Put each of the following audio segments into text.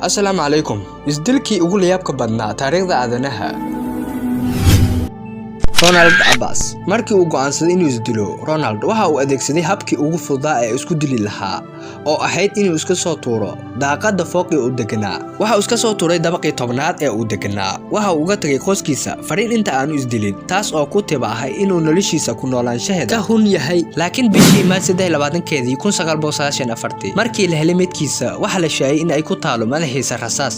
Asalaamu calaykum. Isdilkii ugu layaabka badnaa taariikhda aadanaha. Ronald Abbas markii uu go'aansaday inuu isdilo, Ronald waxa uu adeegsaday habkii ugu fududaa ee isku dili lahaa, oo ahayd inuu iska soo tuuro daaqadda fooqii uu deganaa. Waxa uu iska soo tuuray dabaqii 10aad ee uu deganaa. Waxa uu uga tagay qoyskiisa fariin inta aanu isdilin, taas oo ku tibaahay inuu noloshiisa ku noolaanshaheeda ka hun yahay. Laakiin bishii Maaj 23-keedii 1994, markii la helay meydkiisa, waxaa la sheegay in ay ku taalo madaxiisa rasaas,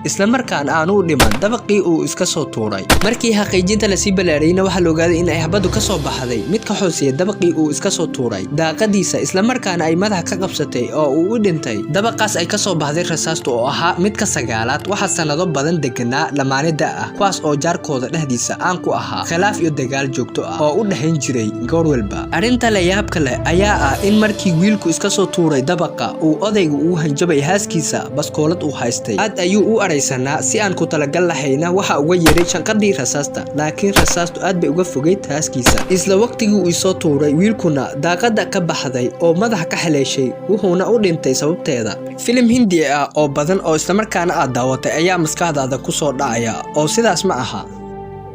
isla markaana aanu u dhiman dabaqii uu iska soo tuuray. Markii xaqiijinta lasii ballaariyeyna, waxaa la ogaaday in ay xabaddu ka soo baxday mid ka hooseeya dabaqii uu iska soo tuuray daaqadiisa, isla markaana ay madaxa ka qabsatay oo uu u dhintay. Dabaqaas ay ka soo baxday rasaastu, oo ahaa midka sagaalaad, waxaa sannado badan deganaa lamaane da' ah, kuwaas oo jaarkooda dhexdiisa aan ku ahaa khilaaf iyo dagaal joogto ah oo u dhexayn jiray goor walba. Arrinta la yaabka leh ayaa ah in markii wiilku iska soo tuuray dabaqa, uu odaygu ugu hanjabay haaskiisa baskoolad uu haystay. Aad ayuu u araysanaa, si aan ku talagal lahayna waxa uga yeedhay shanqadhii rasaasta, laakiin rasaastu aad bay uga fogeyd haaskiisa. Isla waqtigii uu isoo tuuray wiilkuna daaqadda ka baxday oo madaxa ka haleeshay, wuxuuna u dhintay sababteeda. Filim Hindi ah oo badan oo islamarkaana aad daawatay ayaa maskaxdaada ku soo dhacaya, oo sidaas ma aha.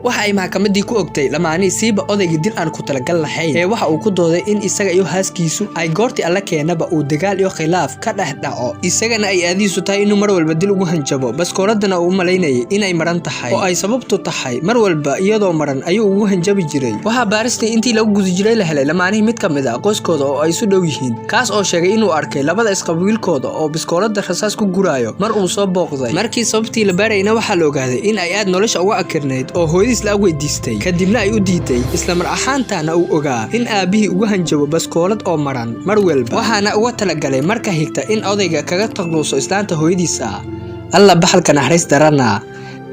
Waxa ay maxkamaddii ku ogtay lamaanii, siiba odaygii, dil aan ku talagal lahayn, ee waxa uu ku dooday in isaga iyo haaskiisu ay goortii Alla keenaba uu dagaal iyo khilaaf ka dhex dhaco, isagana ay aadihiisu tahay inuu mar walba dil ugu hanjabo, baskooladana uu u malaynayay inay maran tahay, oo ay sababtu tahay mar walba iyadoo maran ayuu ugu hanjabi jiray. Waxaa baaristii intii lagu guda jiray la helay lamaanihii mid ka mid ah qoyskooda oo ay isu dhow yihiin, kaas oo sheegay inuu arkay labada isqaba wiilkooda oo biskoolada rasaas ku guraayo mar uu soo booqday. Markii sababtii la baarayna, waxaa la ogaaday in ay aad nolosha uga akirnayd oo hooyadiis la weydiistay, kadibna ay u diiday, isla mar ahaantaana uu ogaa in aabbihii ugu hanjabo baskoolad oo maran mar walba, waxaana uga talagalay marka xigta in odayga kaga takluuso islaanta hooyadiisa ah. Alla, baxalka naxariis darana!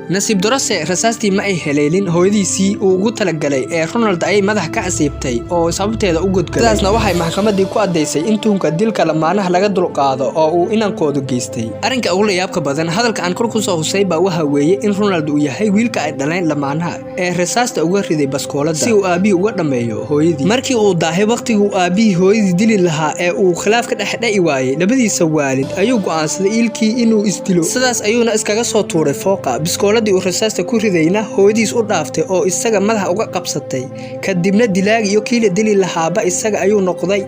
Nasiib darose, rasaastii ma ay haleelin hooyadiisii uu ugu talagalay, ee Ronald ayay madax ka asiibtay oo sababteeda u godgalay. Sidaasna waxay maxkamaddii ku addaysay in tuhunka dilka lamaanaha laga dulqaado oo uu inankoodu geystay. Arrinka ugu layaabka badan hadalka aan kor kusoo husay baa waxa weeye in Ronald uu yahay wiilka ay dhaleen lamaanaha ee rasaasta uga riday baskoolada si uu aabbihii uga dhammeeyo hooyadii. Markii uu daahay waqtigii uu aabbihii hooyadii dili lahaa ee uu khilaaf ka dhex dha'i waayey labadiisa waalid, ayuu go'aansaday ilkii inuu isdilo. Sidaas ayuuna iskaga soo tuuray fooqa. Biskooladii uu rasaasta ku ridayna hooyadiis u dhaaftay oo isaga madaxa uga qabsatay. Kadibna dilaagi iyo kii la dili lahaaba isaga ayuu noqday.